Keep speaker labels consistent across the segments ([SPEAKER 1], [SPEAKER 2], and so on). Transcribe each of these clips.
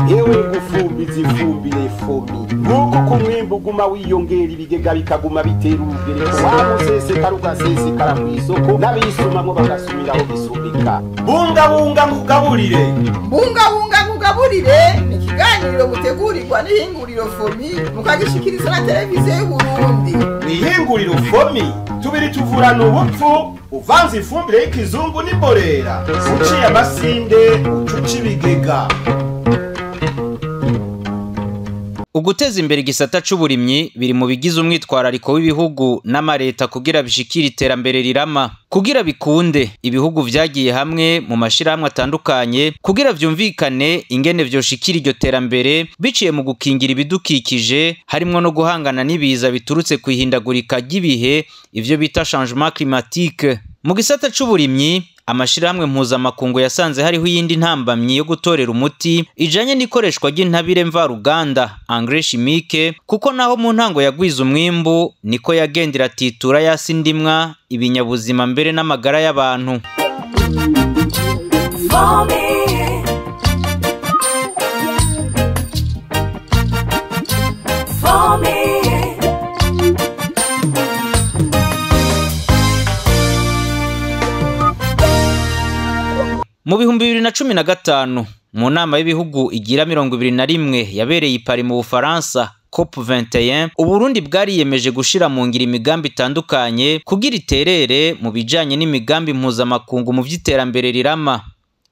[SPEAKER 1] Yewe gufumbiza ifumbire FOMI, nguko ku mwimbu uguma wiyongera, ibigega bikaguma bitera urugereko, wamusesekara ugasesekara mw'isoko, n'abisumamwo bagasumiraho bisumika.
[SPEAKER 2] Bungabunga ngugaburire.
[SPEAKER 3] Bungabunga ngugaburire ni ikiganiro mutegurirwa n'ihinguriro FOMI, mukagishikiriza na Televiziyo y'Uburundi.
[SPEAKER 2] Mw'ihinguriro FOMI tubiri tuvurana ubupfu, uvanze ifumbire y'ikizungu n'imborera, uciye amasinde ucuca ibigega.
[SPEAKER 4] Uguteza imbere igisata c'uburimyi biri mu bigize umwitwarariko w'ibihugu n'amareta kugira bishikire iterambere rirama. Kugira bikunde, ibihugu vyagiye hamwe mu mashirahamwe atandukanye kugira vyumvikane ingene vyoshikira iryo terambere biciye mu gukingira ibidukikije, harimwo no guhangana n'ibiza biturutse kw'ihindagurika ry'ibihe, ivyo bita changement climatique. Mu gisata c'uburimyi, amashirahamwe mpuzamakungu yasanze hariho iyindi ntambamyi yo gutorera umuti ijanye n'ikoreshwa ry'intabire mvaruganda, engrais chimique, kuko naho mu ntango yagwiza umwimbu niko yagendera atitura yasi ndimwa, ibinyabuzima mbere n'amagara y'abantu. Mu 2015, mu nama y'ibihugu igira 21 yabereye i Paris mu Bufaransa, COP 21, Uburundi bwariyemeje gushira mu ngiro imigambi itandukanye kugira iterere mu bijanye n'imigambi mpuzamakungu mu vy'iterambere rirama.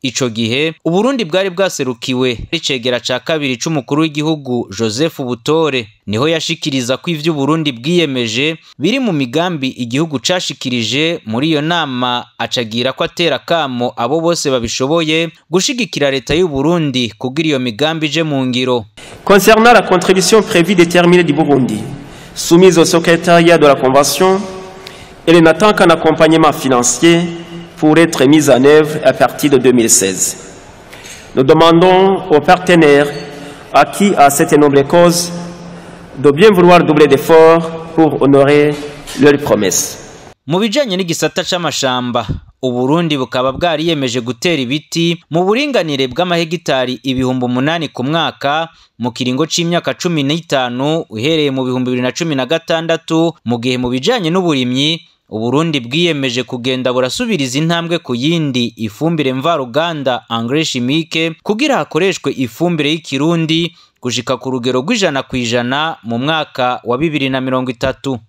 [SPEAKER 4] Ico gihe Uburundi bwari bwaserukiwe n'icegera ca kabiri c'umukuru w'igihugu Joseph Butore, niho yashikiriza ko ivyo Uburundi bwiyemeje biri mu migambi igihugu cashikirije muri iyo nama, acagira ko atera kamo abo bose babishoboye gushigikira leta y'u Burundi kugira iyo migambi ije mu ngiro.
[SPEAKER 5] Concernant la contribution prévue déterminée du Burundi, soumise au secrétariat de la Convention, elle n'attend qu'un accompagnement financier pour être mise en œuvre à partir de 2016. Nous demandons aux partenaires acquis à cette noble cause de bien vouloir doubler d'efforts pour honorer leurs promesses.
[SPEAKER 4] Mu bijanye n'igisata c'amashamba, Uburundi bukaba bwariyemeje gutera ibiti mu buringanire bw'amahegitari 8,000 ku mwaka mu kiringo c'imyaka 15 uhereye mu 2016, mu gihe mu bijanye n'uburimyi Uburundi bwiyemeje kugenda burasubiriza intambwe ku yindi ifumbire mvaruganda, engrais chimique, kugira hakoreshwe ifumbire y'ikirundi gushika ku rugero rw'100% mu mwaka wa 2030.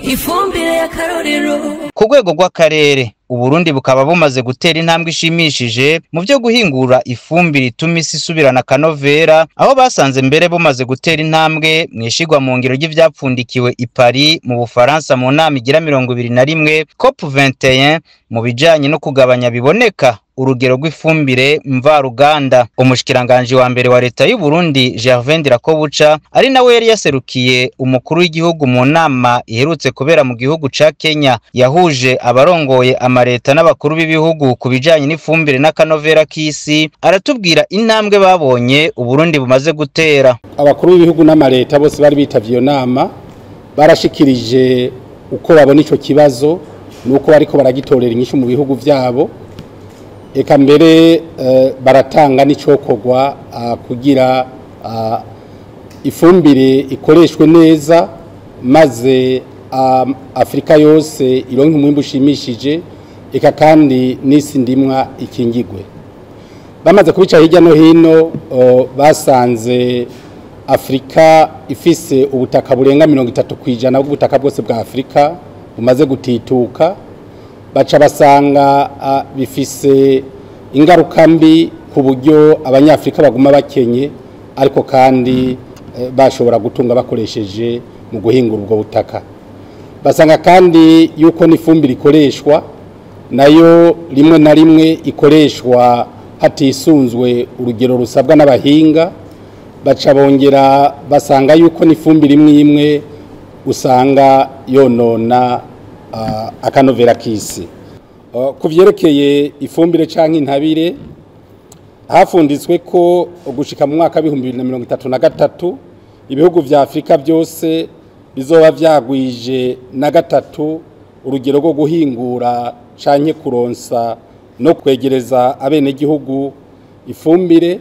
[SPEAKER 6] Ifumbire y'akarorero.
[SPEAKER 4] Ku rwego rw'akarere, Uburundi bukaba bumaze gutera intambwe ishimishije mu vyo guhingura ifumbire ituma isi isubirana akanovera, aho basanze mbere bumaze gutera intambwe mw'ishigwa mu ngiro ry'ivyapfundikiwe i Paris mu Bufaransa mu nama igira 21 COP 21 mu bijanye no kugabanya biboneka urugero rw'ifumbire mvaruganda. Umushikiranganji wa mbere wa leta y'u Burundi Gervais Ndirakobuca, ari nawe yari yaserukiye umukuru w'igihugu mu nama iherutse kubera mu gihugu ca Kenya yahuje abarongoye amareta n'abakuru b'ibihugu ku bijanye n'ifumbire n'akanovera k'isi, aratubwira intambwe babonye Uburundi bumaze gutera.
[SPEAKER 7] Abakuru b'ibihugu n'amareta bose bari bitavye iyo nama barashikirije uko babona ico kibazo nuko bariko baragitorera inyishu mu bihugu vyabo, eka mbere baratanga n'icokorwa kugira ifumbire ikoreshwe neza maze Afrika yose ironke umwimbu ushimishije, eka kandi n'isi ndimwa ikingigwe. Bamaze kubica hirya no hino, basanze Afrika ifise ubutaka burenga 30% bw'ubutaka bwose bwa Afrika bumaze gutituka, baca basanga bifise ingaruka mbi ku buryo abanyafrika baguma bakenye, ariko kandi bashobora gutunga bakoresheje mu guhingura ubwo butaka. Basanga kandi yuko n'ifumbire ikoreshwa nayo rimwe na rimwe ikoreshwa hatisunzwe urugero rusabwa n'abahinga, baca bongera basanga yuko n'ifumbire imwe imwe usanga yonona akanovera k'isi. Ku vyerekeye ifumbire canke intabire, hafunditswe ko gushika mu mwaka w'ibihumbi bibiri na mirongo itatu na gatatu ibihugu vya Afrika byose bizoba vyagwije na gatatu urugero rwo guhingura canke kuronsa no kwegereza abenegihugu ifumbire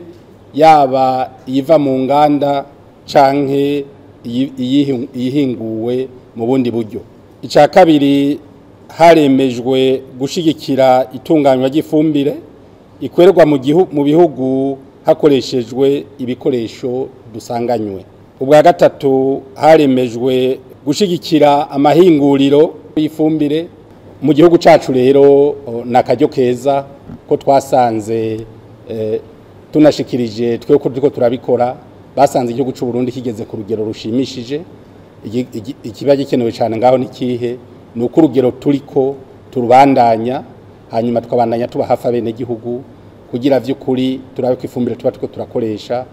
[SPEAKER 7] yaba iva mu nganda canke iyihinguwe mu bundi buryo. Icya kabiri, haremejwe gushigikira itunganywa ry'ifumbire ikorerwa mu bihugu hakoreshejwe ibikoresho dusanganywe. Ubwa gatatu, haremejwe gushigikira amahinguriro y'ifumbire mu gihugu cacu. Rero nakaryo keza ko twasanze tunashikirije twe ko turiko turabikora, basanze igihugu c'u Burundi kigeze ku rugero rushimishije. Ikiba gikenewe cyane ngaho nikihe? Ni uko urugero turiko turubandanya, hanyuma tukabandanya tuba hafi abenegihugu kugira vy'ukuri turabe ko ifumbire tuba turiko turakoresha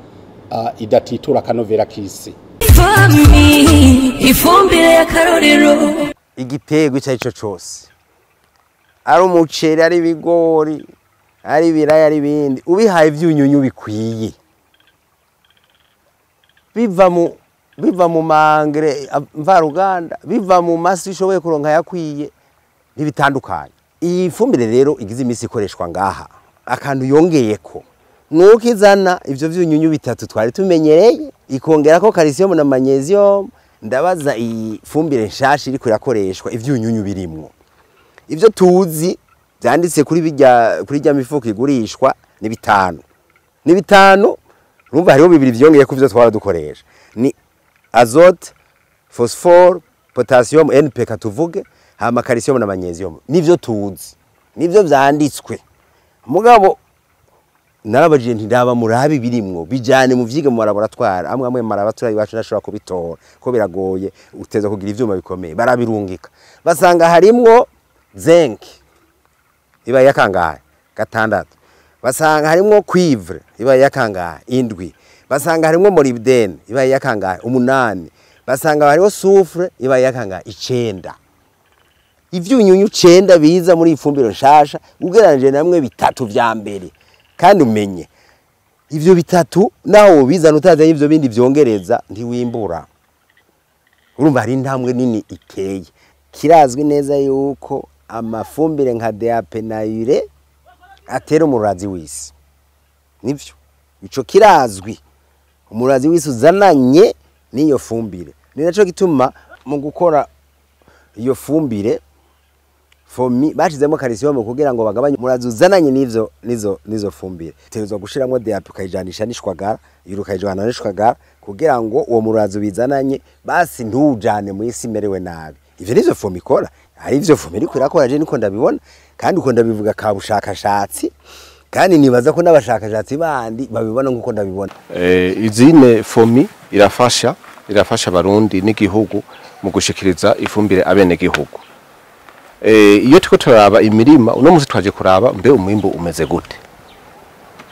[SPEAKER 7] idatitura akanovera k'isi.
[SPEAKER 6] Ifumbire y'akarorero.
[SPEAKER 8] Igiterwa icyo ari cyo cyose, ari umuceri, ari ibigori, ari ibiraya, ari ibindi, ubihaye ibyunyunyu bikwiye biva mu ma engrais mvaruganda, biva mu masi ushoboye kuronka yakwiye, ntibitandukanye. Iyi fumbire rero igize iminsi ikoreshwa ngaha, akantu yongeyeko nuko izana ivyo vyunyunyu bitatu twari tumenyereye, ikongerako calcium na magnesium. Ndabaza, iyi fumbire nshasha iriko irakoreshwa, ivyunyunyu birimwo ivyo tuzi vyanditse kuri bijya kuri rya mifuko igurishwa ni bitanu, ni bitanu. Urumva hariho bibiri vyongeye ku vyo twara dukoresha, ni azote, phosphore, potassium, NPK tuvuge, hama calcium na magnesium. Nivyo tuzi, nivyo vyanditswe. Mugabo narabajije nti: "Ndaba murabi birimwo, bijane mu vyige mu laboratoire." Amwe amwe mu laboratoire iwacu ntashobora kubitora ko biragoye, uteza kugira ivyuma bikomeye. Barabirungika, basanga harimwo zinc iba yakangahe? Gatandatu. Basanga harimwo cuivre iba yakangahe? Indwi. Basanga harimwo molybdène iba yakangahe? Umunani. Basanga hariho soufre iba yakangahe? Icenda. Ivyunyunyu cenda biza muri ifumbiro nshasha ugereranije namwe bitatu vya mbere. Kandi umenye ivyo bitatu naho ubizana utazanye ivyo bindi vyongereza, ntiwimbura. Urumva hari intambwe nini iteye. Kirazwi neza yuko amafumbire nka DAP na urée atera umurazi w'isi, nivyo, ico kirazwi. Umurazi w'isi uzananye n'iyo fumbire. Ni naco gituma mu gukora iyo fumbire FOMI bashizemo calcium kugira ngo bagabanye umurazi uzananye n'ivyo nizo fumbire. Tegerezwa gushiramwo DAP, ukayijanisha n'ishwagara, urée ukayijana n'ishwagara, kugira ngo uwo murazi ubizananye basi ntujane mu isi imerewe nabi. Ivyo nivyo FOMI ikora, ari ivyo FOMI iriko irakora. Je niko ndabibona kandi uko ndabivuga ka bushakashatsi, kandi nibaza ko n'abashakashatsi bandi babibona nkuko ndabibona.
[SPEAKER 9] Izine FOMI irafasha abarundi n'igihugu mu gushikiriza ifumbire abenegihugu. Iyo turiko turaraba imirima uno musi, twaje kuraba mbe umwimbu umeze gute.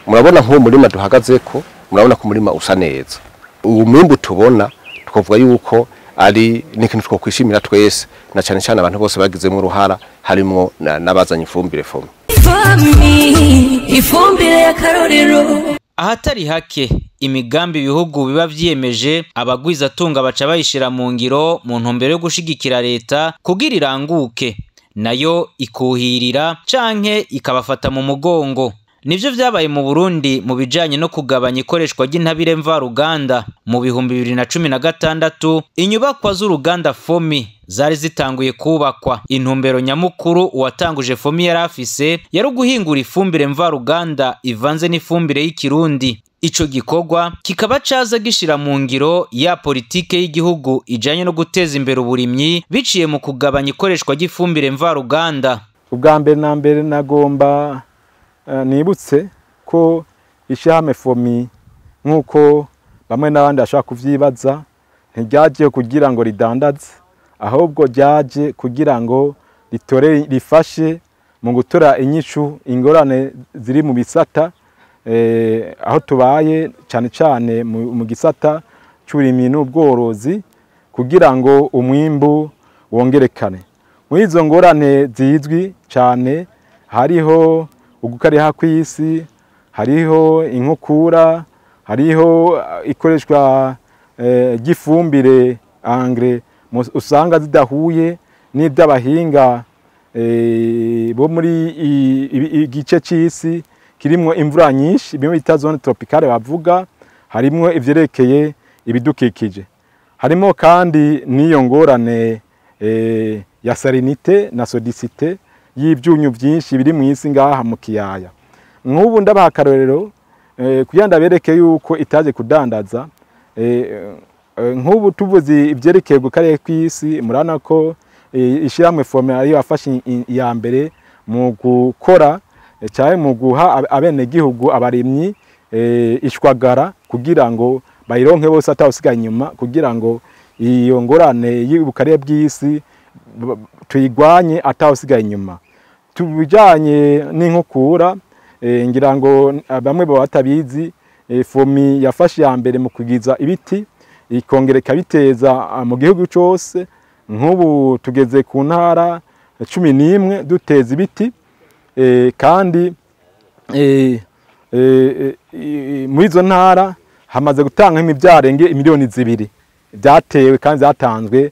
[SPEAKER 9] Murabona nk'uwo murima duhagazeko, murabona ko umurima usa neza. Uwo mwimbu tubona, twavuga yuko ari n'ikintu twokwishimira twese, na cane cane abantu bose bagizemwo uruhara, harimwo n'abazanye ifumbire FOMI.
[SPEAKER 6] Ifumbire y'akarorero.
[SPEAKER 4] Ahatari hake imigambi ibihugu biba vyiyemeje, abagwizatunga baca bayishira mu ngiro mu ntumbero yo gushigikira leta kugira iranguke, nayo ikuhirira canke ikabafata mu mugongo. Nivyo vyabaye mu Burundi mu bijanye no kugabanya ikoreshwa ry'intabire mvaruganda. Mu 2016 inyubakwa z'uruganda FOMI zari zitanguye kubakwa. Intumbero nyamukuru uwatanguje FOMI yari afise yari uguhingura ifumbire mvaruganda ivanze n'ifumbire y'ikirundi. Ico gikorwa kikaba caza gishira mu ngiro ya politike y'igihugu ijanye no guteza imbere uburimyi biciye mu kugabanya ikoreshwa ry'ifumbire mvaruganda.
[SPEAKER 10] Ubwa mbere na mbere nagomba nibutse ko ishyirahamwe FOMI, nk'uko bamwe n'abandi bashobora kuvyibaza, ntiryaje kugira ngo ridandaze, ahubwo ryaje kugira ngo ritore, rifashe mu gutora inyishu ingorane ziri mu bisata aho tubaye, cyane cyane mu gisata c'uburimyi n'ubworozi, kugira ngo umwimbu wongerekane. Muri izo ngorane zizwi cyane hariho ugukariha kw'isi, hariho inkukura, hariho ikoreshwa ry'ifumbire engrais usanga zidahuye n'iby'abahinga. bo muri igice c'isi kirimwo imvura nyinshi, bimwe bita zone tropicale bavuga, harimwo ivyerekeye ibidukikije, harimo kandi n'iyo ngorane ya salinité na sodicité y'ivyunyu vyinshi biri mu isi ngaha mu kiyaya. Nk'ubu ndabaha akarorero kugira ndabereke yuko itaje kudandaza. Nk'ubu tuvuze ivyerekeye ku karere kw'isi, murabona ko ishyirahamwe FOMI ariyo yafashe iya mbere mu gukora cyane mu guha abenegihugu abarimyi ishwagara kugira ngo bayironke bose atawusigaye inyuma, kugira ngo iyo ngorane y'ubukarere bw'isi tuyigwanye atawusigaye inyuma. Tubijanye n'inkukura, ngira ngo bamwe baba batabizi, FOMI yafashe iya mbere mu kugiza ibiti ikongera ikabiteza mu gihugu cyose. Nk'ubu tugeze ku ntara 11 duteza ibiti, kandi muri izo ntara hamaze gutanga imibyaro miliyoni 2 byatewe kandi zatanzwe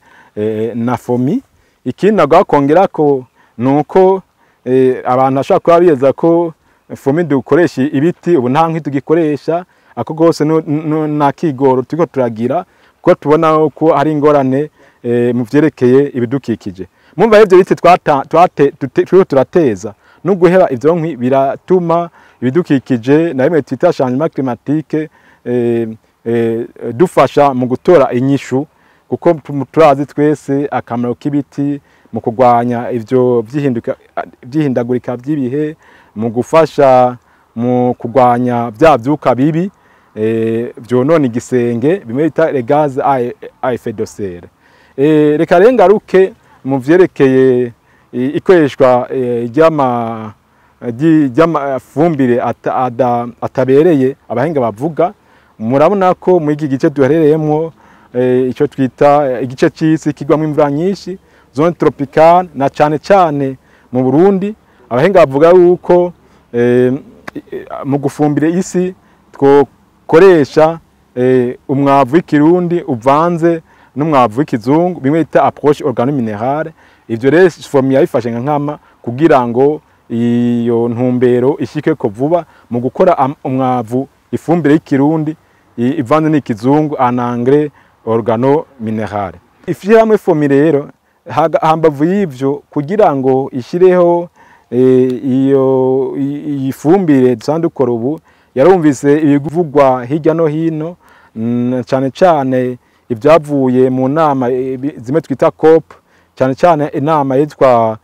[SPEAKER 10] na FOMI. Ikindi nagomba kongera ko nuko abantu bashobora kuba bibaza ko FOMI dukoresha ibiti, ubu nta nkwi tugikoresha, ako gose na kigoro turiko turagira kuko tubona ko hari ingorane mu vyerekeye ibidukikije. Mumva ivyo biti turiko turateza no guheba ivyo nkwi biratuma ibidukikije na bimwe twita changement climatique dufasha mu gutora inyishu, kuko turazi twese akamaro k'ibiti mu kurwanya ivyo vy'ihindagurika by'ibihe, mu gufasha mu kurwanya bya vyuka bibi vyonona igisenge bimwe bita les gaz à effet de serre. Reka rero ngaruke mu vyerekeye ikoreshwa ry'amafumbire atabereye abahinga bavuga. Murabona ko muri iki gice duherereyemwo icyo twita igice c'isi kigwamwo imvura nyinshi, zone tropicale, na cane cane mu Burundi abahinga bavuga yuko mu gufumbira isi twokoresha umwavu w'ikirundi uvanze n'umwavu w'ikizungu, bimwe bita approche organo-minérale. Ivyo rero FOMI yabifashe nka nkama kugira ngo iyo ntumbero ishike ko vuba mu gukora umwavu ifumbire y'ikirundi ivanze n'ikizungu en engrais organo-minérale. Ishyirahamwe FOMI rero hambavu y'ivyo kugira ngo ishireho iyo ifumbire dusanzwe dukora ubu, yarumvise ibivugwa hirya no hino, cyane cyane ibyavuye mu nama zimwe twita COP, cyane cyane inama yitwa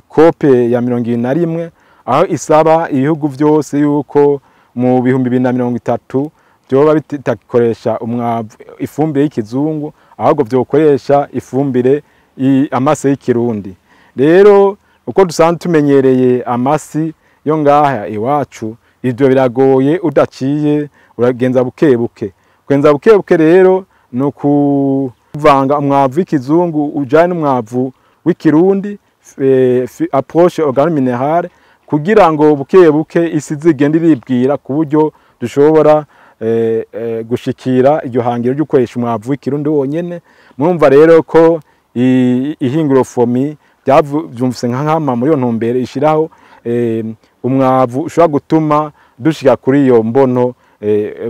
[SPEAKER 10] COP ya 21, aho isaba ibihugu byose yuko mu 2030 byoba bitakoresha umwavu ifumbire y'ikizungu, ahubwo byokoresha ifumbire amase y'ikirundi. Rero uko dusanzwe tumenyereye amasi yo ngaha iwacu, ibyo biragoye udaciye uragenza buke buke. Kugenza buke buke rero ni ukuvanga umwavu w'ikizungu ujanye n'umwavu w'ikirundi, approche organo-minérale, kugira ngo buke buke isi zigende iribwira ku buryo dushobora gushikira iryo hangiro ryo gukoresha umwavu w'ikirundi wonyene. Murumva rero ko ihinguro FOMI byumvise nka nkama muri iyo ntumbero ishiraho umwavu ushobora gutuma dushika kuri iyo mbono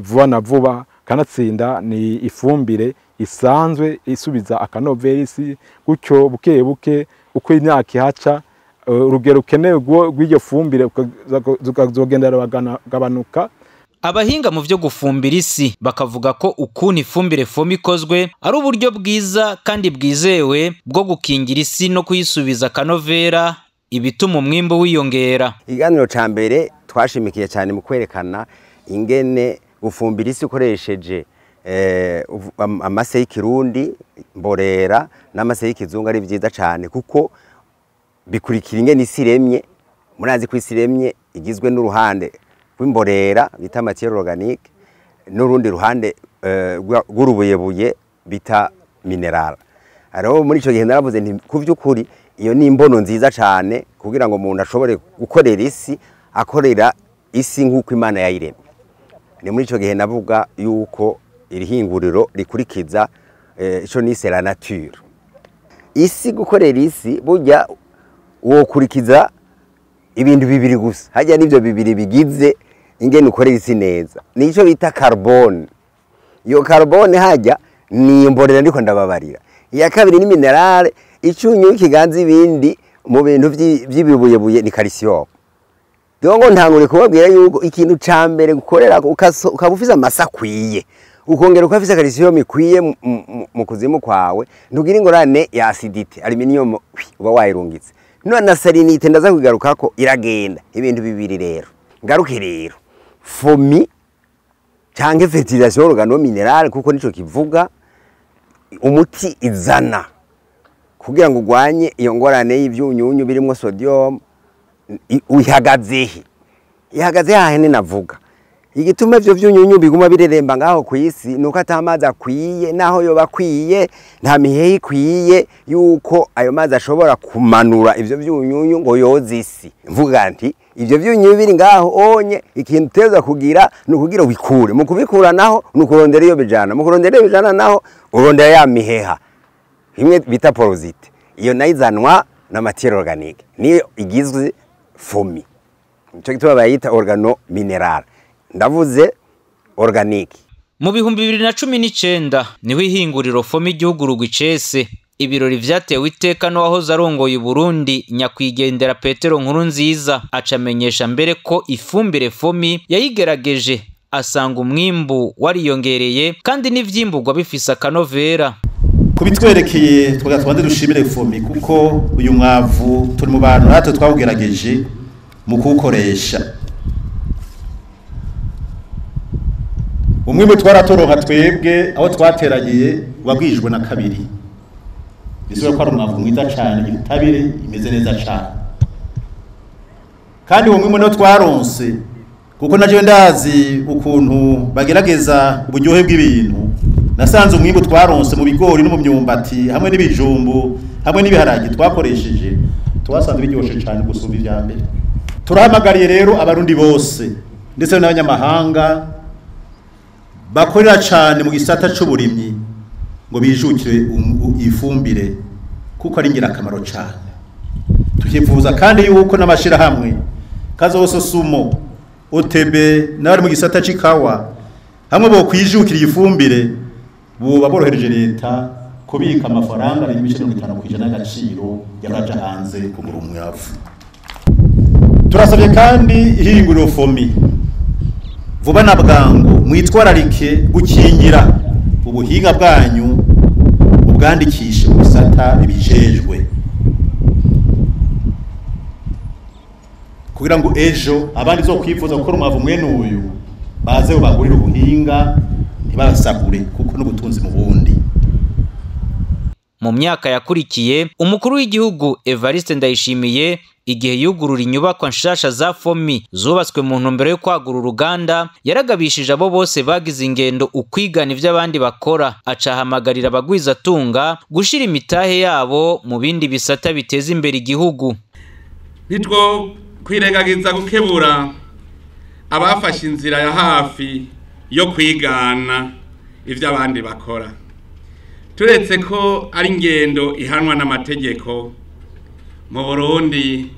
[SPEAKER 10] vuba na vuba. Kanatsinda ni ifumbire isanzwe isubiza akanoverisi, gutyo buke buke uko imyaka ihaca urugero rukenewe rw'iyo fumbire rukazogenda ruragabanuka.
[SPEAKER 4] Abahinga mu vyo gufumbira isi bakavuga ko ukuntu ifumbire FOMI ikozwe ari uburyo bwiza kandi bwizewe bwo gukingira isi no kuyisubiza akanovera, ibituma umwimbu wiyongera.
[SPEAKER 8] Ikiganiro ca mbere twashimikiye cyane mu kwerekana ingene gufumbira isi ukoresheje amase y'ikirundi mborera n'amase y'ikizungu ari vyiza cyane, kuko bikurikira ingene isi iremye. Murazi ko isi iremye igizwe n'uruhande rw'imborera bita matière organique n'urundi ruhande rw'urubuyebuye bita mineral. Rero muri ico gihe naravuze nti ku vy'ukuri iyo ni imbono nziza cyane kugira ngo umuntu ashobore gukorera isi, akorera isi nk'uko Imana yayiremye. Ni muri ico gihe navuga yuko iri hinguriro rikurikiza ico nise la nature. Isi, gukorera isi burya Wokurikiza ibintu bibiri gusa, hajya n'ivyo bibiri bigize ingene ukorera isi neza, nico bita carbone. Iyo carbone hajya ni imborera ndiko ndababarira. Iya kabiri ni minerale, icyunyu kiganza ibindi mu bintu by'ibibuyebuye ni calcium. Dongo ntangure kubabwira yuko ikintu ca mbere gukorera ukaba ufise amasa akwiye, ukongera ukafise calcium ikwiye mu kuzimu kwawe, ntugira ingorane ya acidité, aluminium uba wayirungitse. None na salinité ndaza kugarukako iragenda. Ibintu bibiri rero. Ngaruke rero. FOMI canke fertilisation organo-minérale, kuko nico kivuga umuti izana kugira ngo ugwanye iyo ngorane y'ivyunyunyu birimo sodium, uyihagazehe? Ihagaze hahene navuga. Igituma ivyo vyunyunyu biguma bireremba ngaho kwisi nuko atamazi akwiye, naho yoba akwiye nta mihehe ikwiye yuko ayo mazi ashobora kumanura ivyo vyunyunyu ngo yoze isi. Mvuga nti ivyo vyunyunyu biri ngaho onye, ikintu uteza kugira ni ukugira ubikure. Mu kubikura naho ni ukurondera iyo bijana, mu kurondera iyo bijana naho urondera ya miheha imwe bita porosité. Iyo nayo izanwa na matière organique, niyo igizwe FOMI, nico gituma bayita organo minéral, ndavuze organique.
[SPEAKER 4] Mu 2019 niho ihinguriro FOMI igihugu rugwicese. Ibirori vyatewe iteka n'uwahoze arongoye Burundi nyakwigendera Petero Nkurunziza, acamenyesha mbere ko ifumbire FOMI yayigerageje asanga umwimbu wariyongereye kandi n'ivyimbugwa bifise akanovera.
[SPEAKER 11] Kubitwerekeye twagatwanze dushimire FOMI, kuko uyu mwavu turi mu bantu natwe twawugerageje mu kuwukoresha. Umwimbu twaratoronka twebwe aho twateragiye wabwijwe na kabiri. Bisubira ko ari umwavu mwiza cyane, itabire imeze neza cyane. Kandi uwo mwimbu no twaronse, kuko naje ndazi ukuntu bagerageza uburyohe bw'ibintu. Nasanze umwimbu twaronse mu bigori no mu myumbati hamwe n'ibijumbu hamwe n'ibiharage twakoresheje, twasanze biryoshe cyane gusumba ibya mbere. Turahamagariye rero abarundi bose ndetse n'abanyamahanga bakorera cyane mu gisata c'uburimyi ngo bijukire ifumbire, kuko ari ingirakamaro cyane. Tukifuza kandi yuko n'amashira hamwe kazososumo OTB n'abari mu gisata c'ikawa hamwe bo kwijukira ifumbire, buba borohereje leta kubika amafaranga ari ibice 50% y'agaciro yaraja hanze kugura umwavu. Turasabye kandi ihinguriro FOMI vuba na bwangu mwitwararike gukingira ubuhinga bwanyu, ubwandikishe mu bisata bibijejwe, kugira ngo ejo abandi zo kwifuza gukora umwavu mwene uyu baze bagurire ubuhinga ntibasagure, kuko n'ubutunzi mu bundi.
[SPEAKER 4] Mu myaka yakurikiye umukuru w'igihugu Evariste Ndayishimiye igihe yugurura inyubakwa nshasha za FOMI zubatswe mu ntumbero yo kwagura uruganda, yaragabishije abo bose bagize ingendo ukwigana ivyo abandi bakora, acahamagarira abagwizatunga gushira imitahe yabo mu bindi bisata biteza imbere igihugu.
[SPEAKER 12] Nitwo kwirengagiza gukebura abafashe inzira ya hafi yo kwigana ivyo abandi bakora, turetse ko ari ingendo ihanwa n'amategeko. Mu Burundi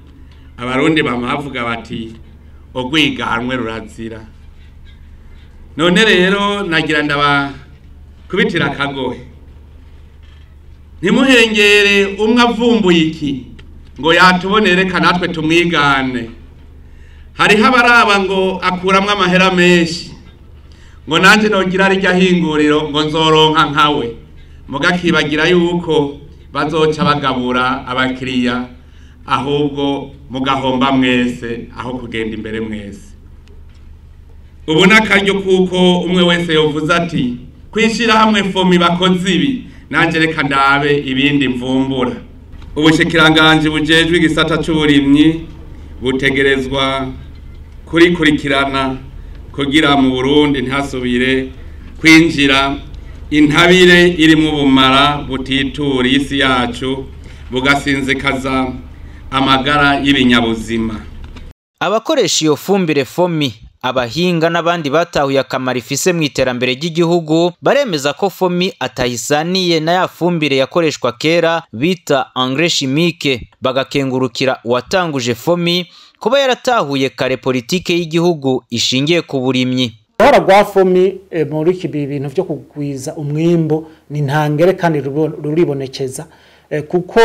[SPEAKER 12] abarundi bamavuga bati ogwiganwe rurazira. None rero nagira ndaba kubitira kagohe, ntimuhengere umwe avumbuye iki ngo yatubonere natwe tumwigane. Hariho abaraba ngo akuramwo amahera menshi, ngo nanje nogira rijya hinguriro ngo nzoronka nkawe, mugakibagira yuko bazoca bagabura abakiriya, ahubwo mugahomba mwese aho kugenda imbere mwese. Ubu n'akaryo kuko umwe wese yovuze ati kwishira hamwe FOMI bakoze ibi, nanje reka ndabe ibindi mvumbura. Ubushikiranganje bujejwe igisata c'uburimyi butegerezwa kurikurikirana kugira mu Burundi ntihasubire kwinjira intabire iri mu bumara butitura isi yacu bugasinzikaza amagara y'ibinyabuzima.
[SPEAKER 4] Abakoresha iyo fumbire FOMI Abahinga n'abandi batahuye akamaro ifise mu iterambere ry'igihugu baremeza ko FOMI atahisaniye na ya fumbire yakoreshwa kera bita engrais chimique, bagakengurukira uwatanguje FOMI kuba yaratahuye kare politike y'igihugu ishingiye ku burimyi.
[SPEAKER 13] Uruhara rwa FOMI muri ibi bintu byo kugwiza umwimbo ni ntangere kandi ruribonekeza, kuko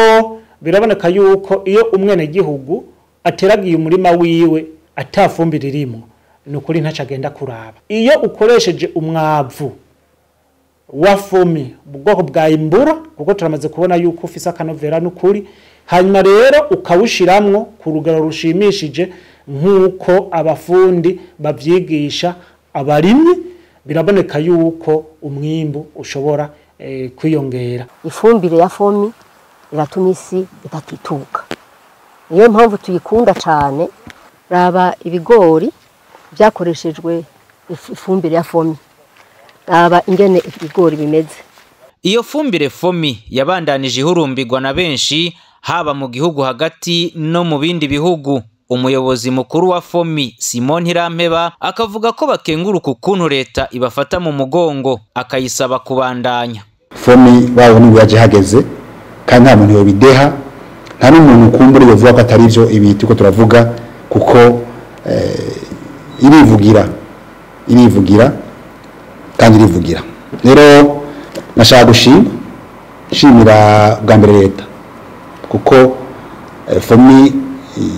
[SPEAKER 13] biraboneka yuko iyo umwenegihugu ateragiye umurima wiwe atafumbire irimo, ni ukuri ntaco agenda kuraba. Iyo ukoresheje umwavu wa FOMI ubwoko bwa imbura, kuko turamaze kubona yuko ufise akanovera n'ukuri, hanyuma rero ukawushiramwo ku rugero rushimishije nk'uko abafundi bavyigisha abarimyi, biraboneka yuko umwimbu ushobora kwiyongera.
[SPEAKER 14] Ifumbire ya FOMI iratuma isi idatituka, niyo mpamvu tuyikunda cyane. Raba ibigori byakoreshejwe ifumbire ya FOMI, raba ingene ibigori bimeze.
[SPEAKER 4] Iyo fumbire FOMI yabandanije ihurumbirwa na benshi, haba mu gihugu hagati no mu bindi bihugu. Umuyobozi mukuru wa FOMI Simon Ntirampeba akavuga ko bakenguruka ukuntu leta ibafata mu mugongo, akayisaba kubandanya.
[SPEAKER 15] FOMI bawo ni yaje hageze, kandi nta muntu yobideha, nta n'umuntu kumbura yovuga ko atari byo ibi tuko turavuga, kuko irivugira kandi irivugira. Rero nashaka gushimira bwa mbere leta, kuko FOMI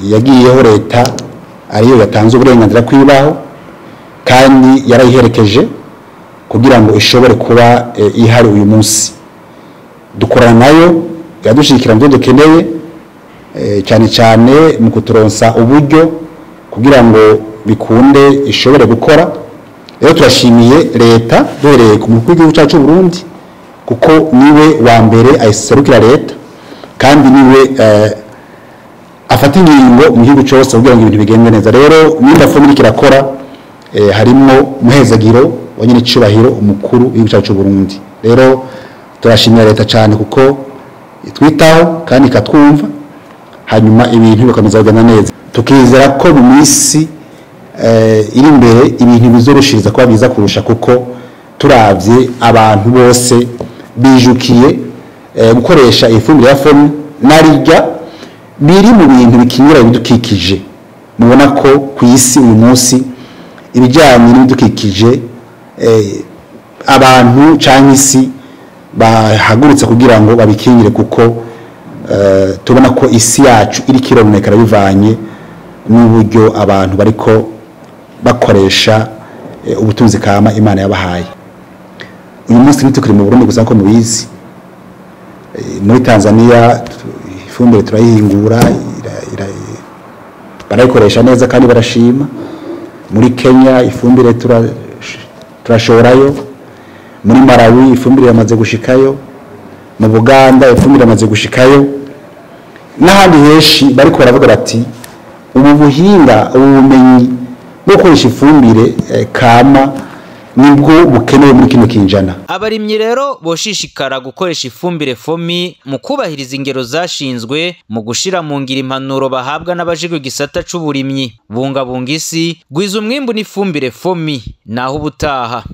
[SPEAKER 15] yagiyeho leta ariyo yatanze uburenganzira kwibaho, kandi yarayiherekeje kugira ngo ishobore kuba ihari uyu munsi. Dukorana nayo, yadushikira mu byo dukeneye, cyane cyane mu kuturonsa uburyo kugira ngo bikunde ishobore gukora. Rero turashimiye leta duhereye ku mukuru w'igihugu cyacu Burundi, kuko niwe wa mbere ayiserukira leta, kandi niwe afata ingingo mu gihugu cyose kugira ngo ibintu bigende neza. Rero nimba FOMI iriko irakora, harimo muhezagiro wa nyine icubahiro umukuru w'igihugu cyacu Burundi. Rero turashimira leta cyane kuko itwitaho kandi ikatwumva, hanyuma ibintu bikomeza kugenda neza. Tukizera ko mu minsi iri imbere ibintu bizoroshiriza kuba byiza kurusha, kuko turavye abantu bose bijukiye gukoresha ifumbire ya FOMI narirya biri mu bintu bikingira ibidukikije. Mubona ko ku isi uyu munsi ibijyanye n'ibidukikije abantu canke isi bahagurutse kugira ngo babikingire, kuko tubona ko isi yacu iri kironekara bivanye n'uburyo abantu bariko bakoresha ubutunzi kama Imana yabahaye. Uyu munsi ntitukiri mu Burundi gusa ko mubizi, muri Tanzania ifumbire turayihingura, barayikoresha neza kandi barashima. Muri Kenya ifumbire turashorayo, muri Malawi ifumbire yamaze gushikayo, mu Buganda ifumbire yamaze gushikayo, n'ahandi henshi bariko baravuga bati ubu buhinga, ubu bumenyi bwo gukoresha ifumbire kama nibwo bukenewe muri kino kinjana.
[SPEAKER 4] Abarimyi rero boshishikara gukoresha ifumbire FOMI mu kubahiriza ingero zashinzwe, mu gushira mu ngiro impanuro bahabwa n'abajejwe igisata c'uburimyi. Bungabunga isi, gwiza umwimbu n'ifumbire FOMI, naho ubutaha.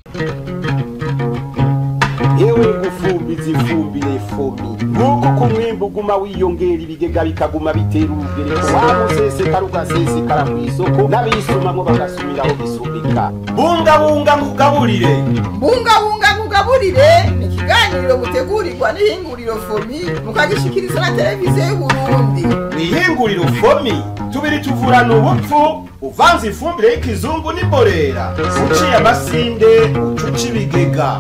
[SPEAKER 1] Yewe gufumbiza ifumbire FOMI, nguko ku mwimbu uguma wiyongera, ibigega bikaguma bitera urugereko, wa musesekara ugasesekara kw'isoko, n'abisumamwo bagasumiraho bisumika.
[SPEAKER 2] Bungabunga ngugaburire.
[SPEAKER 3] Bungabunga ngugaburire ni ikiganiro mutegurirwa n'ihinguriro FOMI, mukagishikiriza na televiziyo y'Uburundi.
[SPEAKER 2] Ihinguriro FOMI tubiri tuvurana ubupfu, uvanze ifumbire y'ikizungu n'imborera, uciye amasinde ucuca ibigega.